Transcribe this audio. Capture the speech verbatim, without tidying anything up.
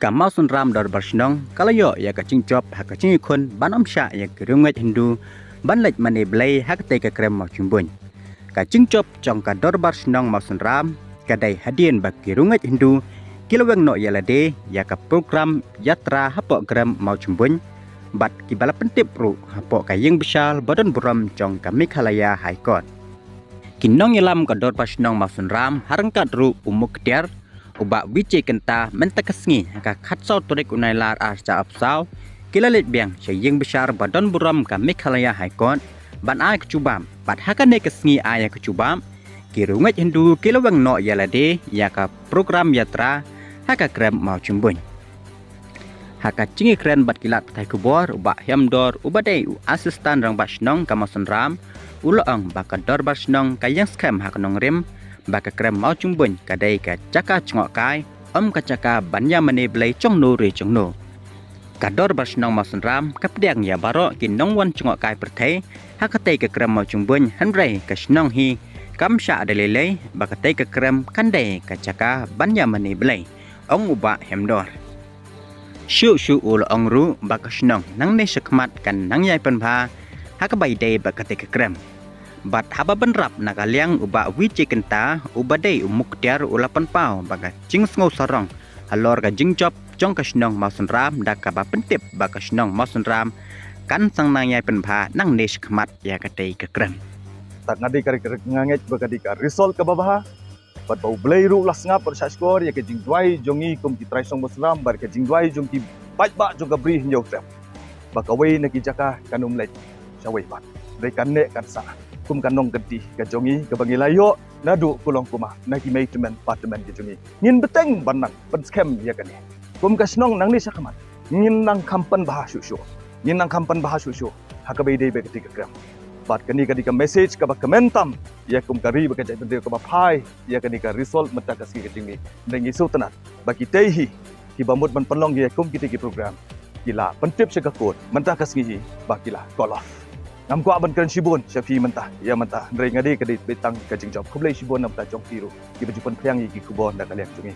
Ka Mawsynram Dorbar Shnong ka la ïoh ïa ka jingjop ha ka jingïakhun ban ym shah ïa ki riewngeit Hindu ban leit mane blei ha katei ka krem Mawjingbuin. Ka jingjop jong ka Dorbar Shnong Mawsynram ka dei hadien ba ki riewngeit Hindu ki la weng noh ïa lade ïa ka program yatra hapoh krem Mawjingbuin bad kiba la pyntip ruh hapoh ka ïing bishar ba don burom jong ka Meghalaya High Court. Ki nongïalam ka Dorbar Shnong Mawsynram ha ryngkat ruh u Muktiar u Bah Vijay Kynta mynta ka sngi ha ka khatsaw tarik u Nailar ar hajar arphew saw ki la leit biang sha ïing bishar ba don burom ka Meghalaya High Court ban ai ka jubab. Bad ha kane ka sngi ai ka jubab, ki riewngeit Hindu ki la weng noh ïa lade ïa ka program yatra ha ka krem Mawjingbuin. Ha ka jingïakren bad ki lad pathai khubor, u Bah Hemdor uba dei u Assistant Rangbah Shnong ka Mawsynram u la ong ba ka Dorbar Shnong ka ïeng skhem ha ka nongrim ba ka krem Mawjingbuin ka dei ka jaka jngohkai, ym ka jaka ban ïa mane blei jongno re jongno. Ka Dorbar Shnong Mawsynram ka pdiang ïa baroh ki nongwan jngohkai pyrthei ha katei ka krem Mawjingbuin, hynrei ka shnong hi kam shah da lei lei ba katei ka krem kan dei ka jaka ban ïa mane blei, ong u Bah Hemdor. Shuh shuh u la ong ruh ba ka shnong nangne shakhmat kan nang ïai pynbha ha kaba ïadei bad katei ka krem. Bad haba bynrap na ka liang u Bah Vijay Kynta uba dei u Muktiar u la pynpaw ba ka jingsngew sarong halor ka jingjop jong ka shnong Mawsynram da kaba pyntip ba ka shnong Mawsynram kan sa nang ïai pynbha nangne shakhmat ïa katei ka krem. Tang nga dei ka, ka, nga ngeit ba ka dei ka result kaba bha. Bad ba U Blei ruh u la sngap bad u shahshkor ïa ka jingduwai jong ngi kum ki trai shnong Mawsynram bad ka jingduwai jong ki paidbah jong ka Bri Hynñiewtrep ba kawei na ki jaka kan ym leit shawei pat, hynrei kan neh kan sah kum ka nongkynti ka jong ngi kaba ngi la ïoh naduh kulong kumar na ki mei tymmen pa tymmen ki jong ngi. Ngin bteng ban nang pynskhem ïa kane. Kum ka shnong nangne shakhmat ngin nang kham pynbha shuh shuh. Ngin nang kham pynbha shuh shuh ha kaba ïadei bad katei ka krem. Bad kane ka dei ka message kaba kmen tam ïa kum ka ri bad ka jaitbynriew kaba phai ïa kane ka result mynta ka sngi ka jingmih. Hynrei ngi sngewtynnat ba kitei hi kiba mut ban pynlong ïa kum kitei ki program ki la pyntip sha ka court mynta ka sngi hi ba ki la call off. Ngam kwah ban kren shibun sha phi mynta ïa mynta, hynrei nga dei ka dei beit tang ka jingjop. Khublei shibun na bynta jong phi ruh kiba ju pynphriang ïa ki khubor na ka liang jong ngi.